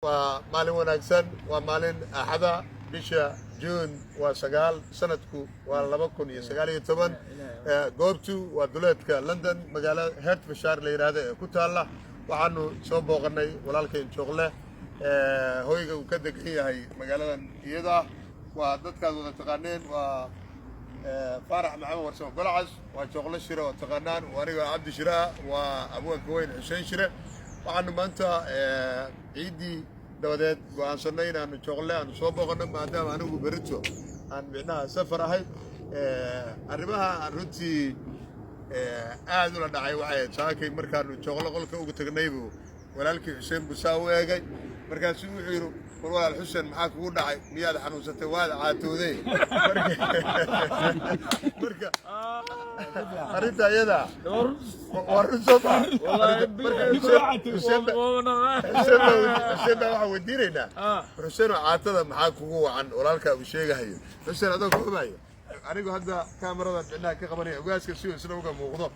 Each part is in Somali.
Waa maalin wanaagsan, waa maalin Axada, bisha Juun waa 9, sanadku waa 2019. Goobtu waa duleedka London, magaalo Hertfordshire la yidhaahdo ee ku taalla. Waxaanu soo booqanay walaalkayn Jooqle, hoyga uu ka degan yahay magaaladan iyada. Waa dadkaad wada taqaaneen, waa Faarax Maxamed Warsamo Golcas, waa Jooqle Shire oo taqaanaan, waa aniga Cabdi Shire ah, waa abwaanka weyn Xuseen Shire. Waxaanu maanta ciiddii dabadeed go'aansanay inaanu Jooqle aanu soo booqanno, maadaama anigu berito aan micnaha safar ahay. Arrimaha aan runtii aad ula dhacay waxay ahayd saakay markaanu Jooqle qolka ugu tagnaybu walaalkii Xuseen busaa u eegay, markaasuu wuxuu yidhi: "War walaal Xuseen, maxaa kugu dhacay? Miyaad xanuunsatay? Waad caatooday." Marka arrinta iyada waa run, soo maa? Marka Xuseen baa waxaan weydiinaynaa: Xuseen oo caatada maxaa kugu wacan walaalkaa uu sheegahayo? Xuseen, adoo koobayo, anigu hadda kaamaradan micnaha ka qabanaya ogaaska si uu isna uga muuqdo.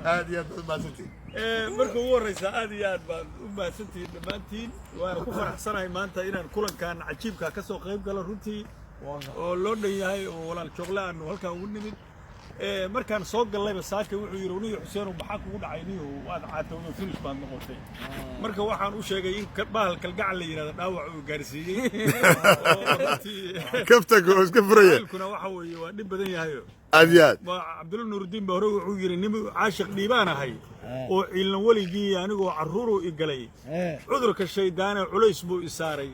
Aad iyo aad baad mahadsantihin. Marka ugu horreysa, aad iyo aad baad u mahadsantihiin dhammaantiin. Waana ku faraxsanahay maanta inaan kulankan cajiibka ka soo qayb galo runtii, oo loo dhan yahay, oo walaal Jooqle aanu halkan ugu nimid. Markaan soo gallayba saaka wuxuu yidhi: "Niyo Xuseenow, maxaa kugu dhacay? Niyo waad caatowdo, finish baad noqotay." Marka waxaan u sheegay in bahal kalgacal la yidhahdo dhaawac uu gaarsiiyey oo runtii Kaftanka oo iska furaya. Jacaylkuna waxa weeye waa dhib badan yahayo. Aad iyo aad. Waa Cabdulla Nuurudiin ba hore wuxuu yidhi: "Nin caashiq dhiibaan ahay oo ciilan weligii, anigoo carruuruu i galay cudurka shaydaane, culays buu i saaray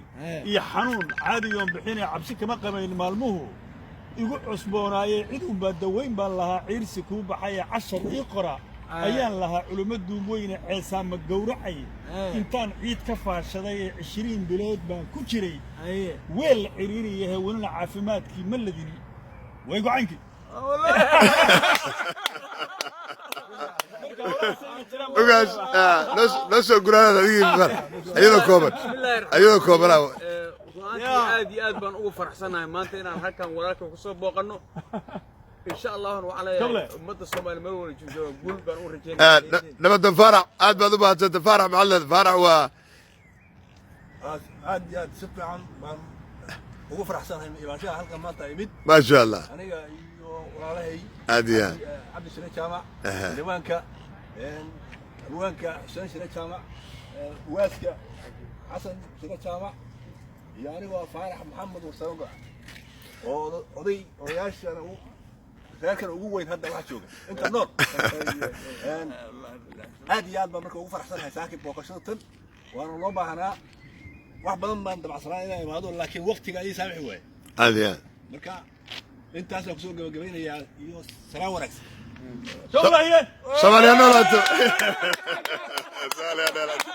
iyo xanuun caadiyoon bixinee, cabsi kama qabayn maalmuhu igu cusboonaayey, cid unbaa dawayn baan lahaa, ciirsi kuu baxaye, cashar ii qora ayaan lahaa culummo duum weyne, ceesaama gowracay intaan ciid ka faashaday ee 20 bilood baan ku jiray weel ciriiriyahe, welina caafimaadkii ma ladini way gocankii." Ogaas, noo soo guraanada adigii mar iyadoo kooban, iyadoo kooban. Ru'aantii aad iyo aad baan ugu faraxsanahay maanta inaan halkan walaalka kusoo booqanno, insha Allahuna waxaan leeyahay ummadda Soomaaliya meel wala jooga guul baan u rajeynaya. Nabadan Faarax, aad baad u mahadsanta. Faarax, maxaad? Faarax waa Aad iyo aad si fiican baan ugu faraxsanahay imaanshaha halkan maanta imid. Maasha Allah. Aniga iyo walaalahay Aad iyo aad. Cabdi Shire Jaamac, diiwaanka abwaanka Xuseen Shire Jaamac, waaska Xasan Shire Jaamac iyo anigoo Faarax Maxamed Warsamo Goc oo oday odayaashana reerkan ugu weyn hadda waxa jooga inta nool. Aad iyo aad baan marka ugu faraxsanahay saakib booqashada tan, waana loo baahanaa. Wax badan baan dabacsanaa inaan imaado, laakiin waqtiga ayay saamixi waaye. Aad iyo aad. Marka intaasaan kusoo gabagabaynayaa iyo salaan wanaagsan. Soomaaliya! Soomaaliya noolaato! Soomaaliya noolaato!